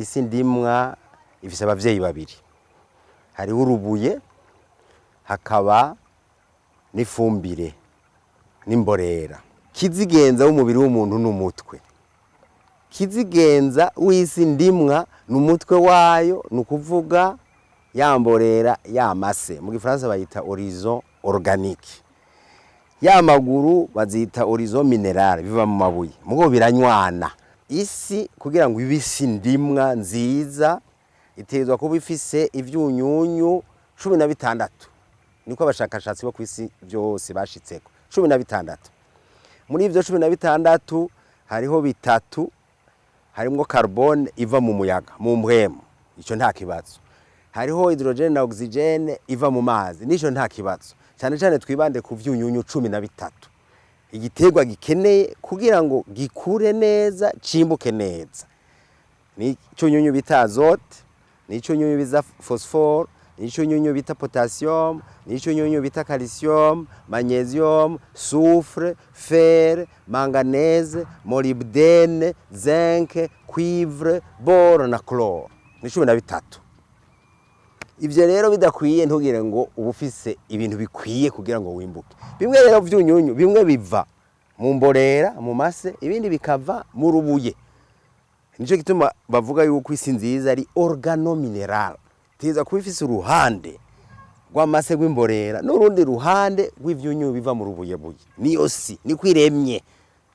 Isi ndimwa ifise abavyeyi babiri: hariho urubuye, hakaba n'ifumbire n'imborera. Kizigenza w'umubiri w'umuntu n'umutwe, kizigenza w'isi ndimwa ni umutwe wayo, ni ukuvuga ya mborera, ya mase, mu gifaransa bayita horizon organique. Ya maguru bazita horizon minéral, biva mu mabuye, mugo biranywana. Isi kugira ngo ibe isi ndimwa nziza itegerezwa kuba ifise ivyunyunyu 16. Niko abashakashatsi bo kw'isi byose bashitseko, 16. Muri ivyo 16 hariho bitatu: harimwo carbone iva mu muyaga, mu mpwemu, ico nta kibazo. Hariho hydrogène na oxygène iva mu mazi, nico nta kibazo. Cyane cyane twibande ku vyunyunyu 13 igiterwa gikeneye kugira ngo gikure neza, cimbuke neza. Ni icunyunyu bita azote, ni icunyunyu bita phosphore, ni icunyunyu bita potassium, ni icunyunyu bita calcium, magnésium, soufre, fer, manganèse, molybdène, zinc, cuivre, bore na chlore. Ni 13. Ivyo rero bidakwiye, ntugire ngo uba ufise ibintu bikwiye kugira ngo wimbuke. Bimwe rero vyunyunyu, bimwe biva mu mborera, mu mase, ibindi bikava mu rubuye. Nico gituma bavuga yuko isi nziza ari organominéral, tiza kuba ifise uruhande rw'amase, rw'imborera, n'urundi ruhande rw'ivyunyunyu biva mu rubuyebuye. Niyo si niko iremye,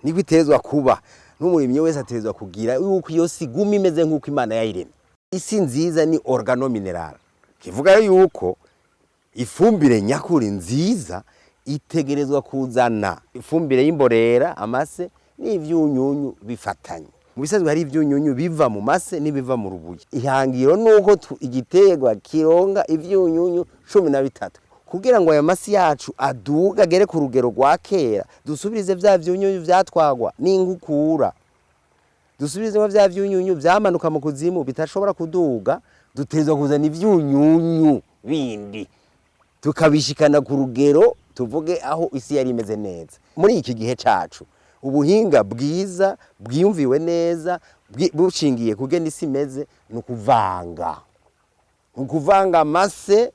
niko itezwa kuba. N'umurimyi wese atezwa kugira yuko iyo si guma imeze nk'uko Imana yayiremye. Isi nziza ni organominéral, kivuga yuko ifumbire nyakuri nziza itegerezwa kuzana ifumbire y'imborera, amase n'ivyunyunyu bifatanye. Mu bisanzwe hari ivyunyunyu biva mu mase n'ibiva mu rubuye. Ihangiro nuko igiterwa kironga ivyunyunyu 13 kugira ngo aya masi yacu aduga, agere ku rugero rwa kera. Dusubirize vya vyunyunyu vyatwagwa n'inkukura, dusubirizemo vya vyunyunyu vyamanuka mu kuzimu bitashobora kuduga. Dutegerezwa kuzana ivyunyunyu bindi, tukabishikana ku rugero, tuvuge aho isi yari imeze neza. Muri iki gihe cacu, ubuhinga bwiza bwiyumviwe neza, bushingiye kugena isi imeze, ni ukuvanga, ni ukuvanga amase,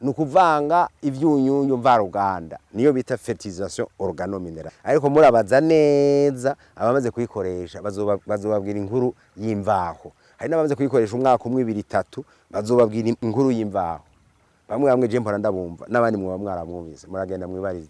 ni ukuvanga ivyunyunyu mvaruganda, niyo bita fertilisation organominéral. Ariko murabaza neza abamaze kuyikoresha, bazobabwira inkuru y'imvaho. Hari n'abamaze kuyikoresha umwaka umwe, ibiri, itatu, bazobabwira inkuru y'imvaho. Bamwe bamwe je mpora ndabumva, n'abandi mwoba mwaramwumvise, muragenda mwibarize.